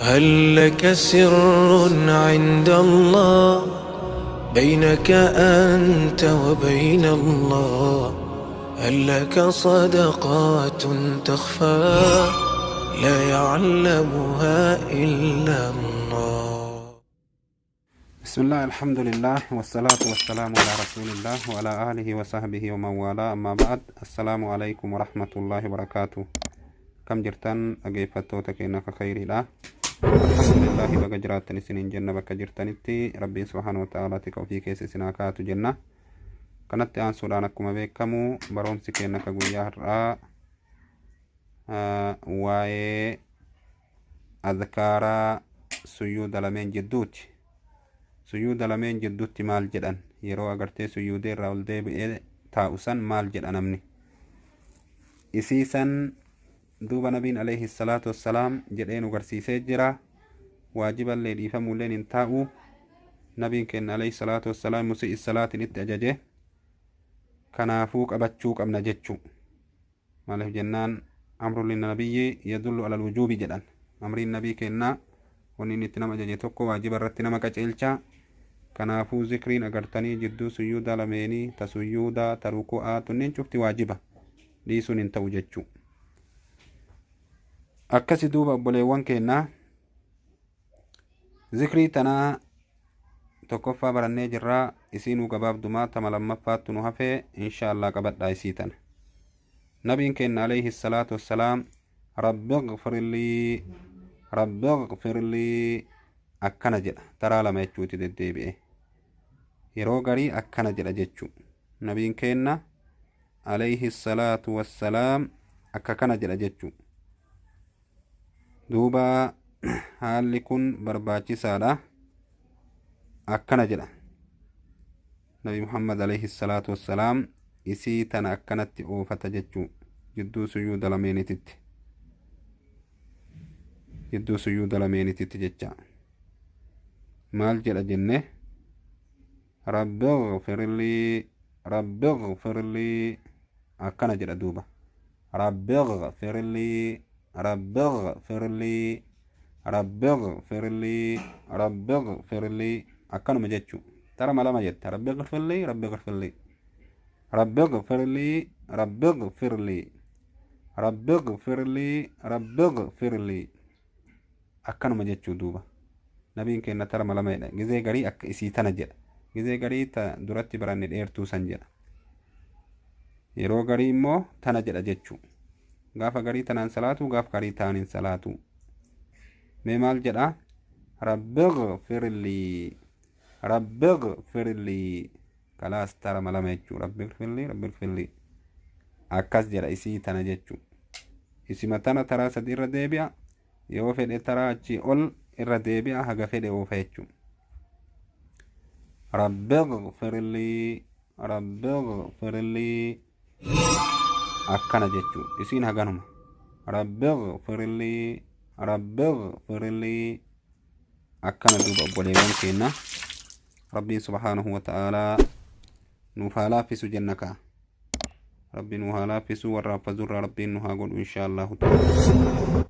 هل لك سر عند الله بينك أنت وبين الله؟ هل لك صدقات تخفى لا يعلمها إلا الله؟ بسم الله، الحمد لله، والصلاة والسلام على رسول الله وعلى آله وصحبه ومن والاه، أما بعد، السلام عليكم ورحمة الله وبركاته. كم jirtan dhaggeeffattoota keenya akka khayriidha? Alhamdulillahi, baga jiraattan isiniin jenna. Bakka jirtanitti Rabbiin subhaana wa ta'aalaa tika ofii keessa isin haa kaatu jenna. Kanatti aansuudhaan, akkuma beekamu, barumsi keenya akka guyyaa har'aa waa'ee adkaaraa suyuuda lameen jidduuti. Suyuuda lameen jidduutti maal jedhan? Yeroo agartee suyuudee irraa ol deebi'ee taa'u san maal jedha namni isiisan? Duuba Nabiin alayhi salaatu wassalaam jedhee nu garsiisee jira. Waajiballee dhiifamuulleen hin taa'u. Nabiin keenya alayhi salaatu wassalaam musi'i salaatiin itti ajaje. Kanaafuu qabachuu qabna jechuu. Maaliif jennaan, amru linnabiyyi yadullu alal wujuubi jedhan. Amriin Nabii kennaa wanni inni itti nama ajaje tokko waajiba irratti nama qaceelchaa. Kanaafuu zikriin agartanii jidduu suyyuuda lameenii, ta suyyuudaa, ta ruku'aa, tunniin cufti waajiba, dhiisuun hin ta'u jechuu. Akkasi duuba, obboleewwan kennaa, zikrii tanaa tokkoffaa barannee jirraa. Isiinuu gabaabdumaa, tama lammaffaattu nu hafee. Insha Allah, qabadhaa isii tana. Nabiin kenna alayhi salaatu wassalaam "rabbi ighfirlii, rabbi ighfirlii" akkana jedha. Taraa lama jechuuti deddeebi'e. Yeroo garii akkana jedha jechuu. Nabiin kenna alayhi salaatu wassalaam akka kana jedha jechuu. Duuba haalli kun barbaachisaadha. Akkana jedha Nabi Muhammad alayhi salaatu wassalaam. Isii tana akkanatti oofata jechuu jidduu suyuuda lameeniititti, jidduu suyuuda lameeniititti jecha. Maal jedha jenne? "Rabbi ighfirlii, rabbi ighfirlii" akkana jedha. Duuba "rabbi ighfirlii, rabbi ighfirlii, rabbi ighfirlii, rabbi ighfirlii" akkanuma jechuu. Tarama lama jette: "rabbi ighfirlii, rabbi ighfirlii, rabbi ighfirlii, rabbi ighfirlii, rabbi ighfirlii, rabbi ighfirlii" akkanuma jechuu. Duuba Nabiin kenna tarama lama jedha. Gizee garii akka isii tana jedha, gizee garii ta duratti baranne dheertuu san jedha, yeroo garii immoo tana jedha jechuu. Gaafa garii tanaan salaatu, gaaf garii taaniin salaatu. Mee maal jedha? "Rabbi ighfirlii, rabbi ighfirlii". Kalaas, tarama lama jechuu. "Rabbi ighfirlii, rabbi ighfirlii" akkas jedha isii tana jechuu. Isima tana taraa sadi irra deebi'a. Yoo fedhe taraa achii ol irra deebi'a, haga fedhe oofa jechuu. "Rabbi ighfirlii, rabbi ighfirlii" akkana jechuu. Isiin haganuma: "Rabbi ighfirlii, rabbi ighfirlii" akkana. Duuba obboleewwan keenya, Rabbiin subhaanahu wa ta'aalaa nuuf haa laaffisu jenna kaa. Rabbi nu haa laaffisu, warra haffazurraa Rabbiin nu haa godhu, insha Allahu ta'ala.